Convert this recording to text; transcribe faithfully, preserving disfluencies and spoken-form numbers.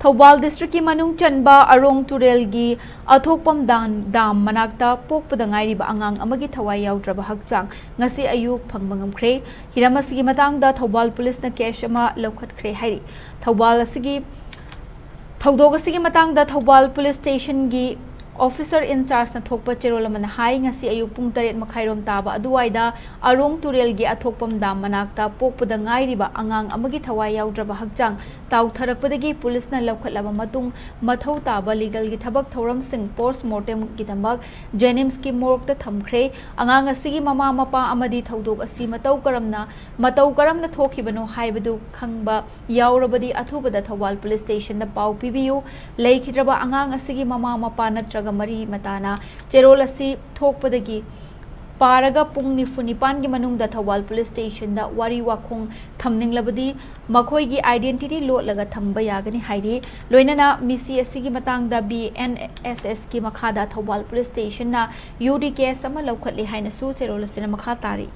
ꯊꯧꯕꯥꯜ ꯗꯤꯁꯇ꯭ꯔꯤꯛꯀꯤ ꯃꯅꯨꯡ ꯆꯟꯕ ꯑꯔꯣꯡ ꯇꯨꯔꯦꯜꯒꯤ ꯑꯊꯣꯛꯄꯝ ꯗꯥꯝ, ꯗꯥꯝ ꯃꯅꯥꯛꯇ ꯄꯣꯛꯄꯗ ꯉꯥꯏꯔꯤꯕ ꯑꯉꯥꯡ ꯑꯃꯒꯤ ꯊꯋꯥꯏ ꯌꯥꯎꯗ꯭ꯔꯕ ꯍꯛꯆꯥꯡ ꯉꯁꯤ ꯑꯌꯨꯛ ꯐꯪꯕ ꯉꯝꯈ꯭ꯔꯦ꯫ ꯍꯤꯔꯝ ꯑꯁꯤꯒꯤ ꯃꯇꯥꯡꯗ ꯊꯧꯕꯥꯜ ꯄꯨꯂꯤꯁꯅ ꯀꯦꯁ ꯑꯃ ꯂꯧꯈꯠꯈ꯭ꯔꯦ ꯍꯥꯏꯔꯤ꯫ ꯊꯧꯕꯥꯜ ꯑꯁꯤꯒꯤ, ꯊꯧꯗꯣꯛ ꯑꯁꯤꯒꯤ ꯃꯇꯥꯡꯗ ꯊꯧꯕꯥꯜ ꯄꯨꯂꯤꯁ ꯁ꯭ꯇꯦꯁꯟꯒꯤ ꯑꯣꯐꯤꯁꯔ ꯏꯟꯆꯥꯔꯖꯅ ꯊꯣꯛꯄ ꯆꯦꯔꯣꯜ ꯑꯃꯅ ꯍꯥꯏ, ꯉꯁꯤ ꯑꯌꯨꯛ ꯄꯨꯡ ꯇꯔꯦꯠ ꯃꯈꯥꯏꯔꯣꯝ ꯇꯥꯕ ꯑꯗꯨꯋꯥꯏꯗ ꯑꯔꯣꯡ ꯇꯨꯔꯦꯜꯒꯤ ꯑꯊꯣꯛꯄꯝ ꯗꯥꯝ ꯃꯅꯥꯛꯇ ꯄꯣꯛꯄꯗ ꯉꯥꯏꯔꯤꯕ ꯑꯉꯥꯡ ꯑꯃꯒꯤ ꯊꯋꯥꯏ ꯌꯥꯎꯗ꯭ꯔꯕ ꯍꯛꯆꯥꯡ ꯇꯥꯎꯊꯔꯛꯄꯗꯒꯤ ꯄꯨꯂꯤꯁꯅ ꯂꯧꯈꯠꯂꯕ ꯃꯇꯨꯡ, ꯃꯊꯧ ꯇꯥꯕ ꯂꯤꯒꯦꯜꯒꯤ ꯊꯕꯛ ꯊꯧꯔꯝꯁꯤꯡ ꯄꯣꯁ꯭ꯠꯃꯣꯔꯇꯦꯝꯒꯤꯗꯃꯛ ꯖꯦꯅꯤꯝꯁꯀꯤ ꯃꯣꯔꯒꯇ ꯊꯝꯈ꯭ꯔꯦ꯫ ꯑꯉꯥꯡ ꯑꯁꯤꯒꯤ ꯃꯃꯥ ꯃꯄꯥ ꯑꯃꯗꯤ ꯊꯧꯗꯣꯛ ꯑꯁꯤ ꯃꯇꯧ ꯀꯔꯝꯅ, ꯃꯇꯧ ꯀꯔꯝꯅ ꯊꯣꯛꯈꯤꯕꯅꯣ ꯍꯥꯏꯕꯗꯨ ꯈꯪꯕ ꯌꯥꯎꯔꯕꯗꯤ ꯑꯊꯨꯕꯗ ꯊꯧꯕꯥꯜ ꯄꯨꯂꯤꯁ ꯁ꯭ꯇꯦꯁꯟꯗ ꯄꯥꯎ ꯄꯤꯕꯤꯌꯨ꯫ ꯂꯩꯈꯤꯗ꯭ꯔꯕ ꯑꯉꯥꯡ ꯑꯁꯤꯒꯤ ꯃꯃꯥ ꯃꯄꯥ ꯅꯠꯇ꯭ꯔꯒ ꯃꯔꯤ ꯃꯇꯥꯅ ꯆꯦꯔꯣꯜ ꯑꯁꯤ ꯊꯣꯛꯄꯗꯒꯤ ꯄꯥꯔꯒ ꯄꯨꯡ ꯅꯤꯐꯨ ꯅꯤꯄꯥꯟꯒꯤ ꯃꯅꯨꯡꯗ ꯊꯧꯕꯥꯜ ꯄꯨꯂꯤꯁ ꯁ꯭ꯇꯦꯁꯟꯗ ꯋꯥꯔꯤ ꯋꯥꯈꯣꯡ ꯊꯝꯅꯤꯡꯂꯕꯗꯤ ꯃꯈꯣꯏꯒꯤ identity ꯂꯣꯠꯂꯒ ꯊꯝꯕ ꯌꯥꯒꯅꯤ ꯍꯥꯏꯔꯤ꯫ ꯂꯣꯏꯅꯅ ꯃꯤꯁꯤ ꯑꯁꯤꯒꯤ ꯃꯇꯥꯡꯗ B N S S ꯀꯤ ꯃꯈꯥꯗ ꯊꯧꯕꯥꯜ ꯄꯨꯂꯤꯁ ꯁ꯭ꯇꯦꯁꯟꯅ U D case ꯑꯃ ꯂꯧꯈꯠꯂꯤ ꯍꯥꯏꯅꯁꯨ ꯆꯦꯔꯣꯜ ꯑꯁꯤꯅ ꯃꯈꯥ ꯇꯥꯔꯤ꯫